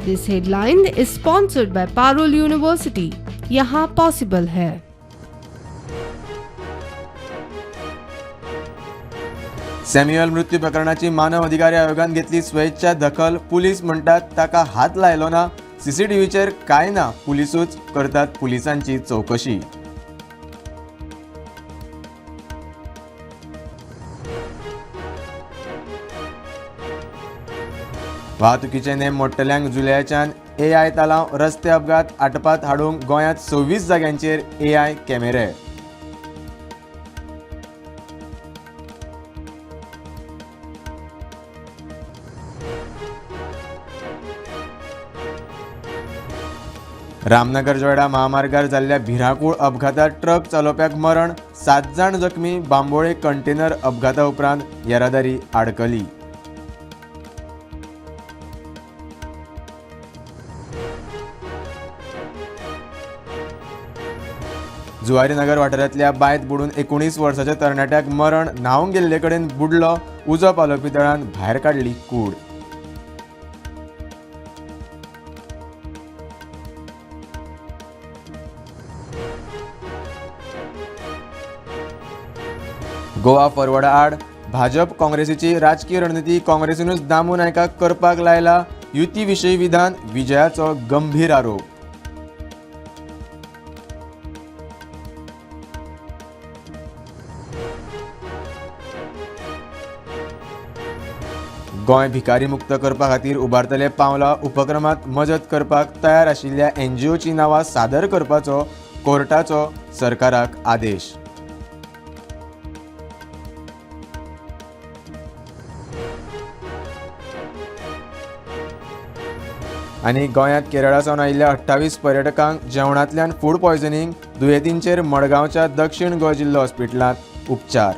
This headline is sponsored by Parul University. यहाँ possible है। Samuel मृत्यू प्रकरणाची मानव अधिकारी आयोगान घेतली स्वेच्छा दखल. पुलीस म्हणटात ताका हात लायलो ना, सीसीटीव्हीचेर काय ना, पुलिसूच करतात पुलिसांची चवकशी. वाहतुकीचे नेम मोडटल्यांक जुलयाच्यान एआय तालांव. रस्ते अपघात आटपात हाडूंक गोंयांत 26 जाग्यांचेर एआय कॅमेरे. रामनगर जोयडा महामार्गार जाल्ल्या भिरांकूळ अपघातात ट्रक चलोवप्याक मरण, 7 जाण जखमी. बांबोळे कंटेनर अपघाता उपरांत येरादारी आडकली. जुवारीनगर वाठारांतल्या बांयत बुडून 19 वर्साच्या तरणाट्याक मरण. न्हावंक गेल्ले कडेन बुडलो. उजो पालोवपी दळान भायर काडली कूड. गोवा फॉरवर्ड आड भाजप काँग्रेसीची राजकीय रणनिती. काँग्रेसीनूच दामू नायकाक करपाक लायला युती विशयी विधान. विजयाचो गंभीर आरोप. गोंय भिकारी मुक्त करपा खातीर उबारतले पावलां. उपक्रमात मजत करपाक तयार आशिल्ल्या एनजीओची नांवां सादर करपाचो कोर्टाचो सरकाराक आदेश. आनी गोंयांत केरळा सावन आयिल्ल्या 28 पर्यटकांक जेवणांतल्यान फूड पॉयझनिंग. दुयेंतींचेर मडगांवच्या दक्षिण गोंय जिल्लो हॉस्पिटलांत उपचार.